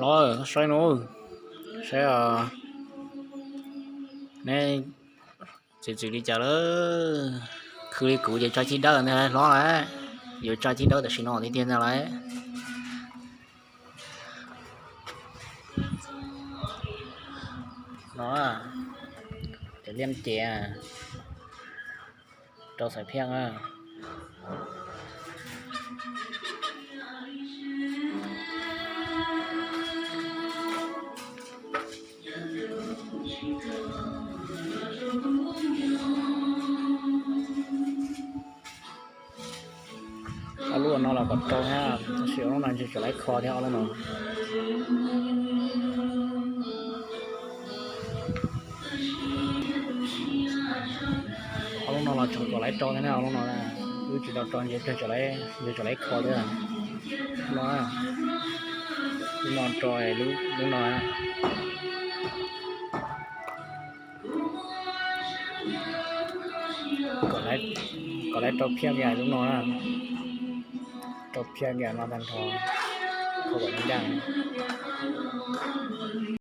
Los saib no, saib os, neb txwm txwm li cas lawm. Khwv li kuv ces tso cib dawb ntag hlob lawm. Yuav tso cib dawb tam sim no tiag tiag ntag lawm. No, cov liam ces rau xaiv phiaj. Ob lub no los kom rau thiab, tab sis ob lub no ntshe tseem laib kho thiab ob lub no. Ob lub no los tseem kom laib rau thiab na, ob lub no wb tsis tau rau ntshe tseem laib kho thiab. No, lub no rau, lub no kom laib rau phiaj kiag lub no na, rau phiaj kiag no tag nrho, kho kom ncaj.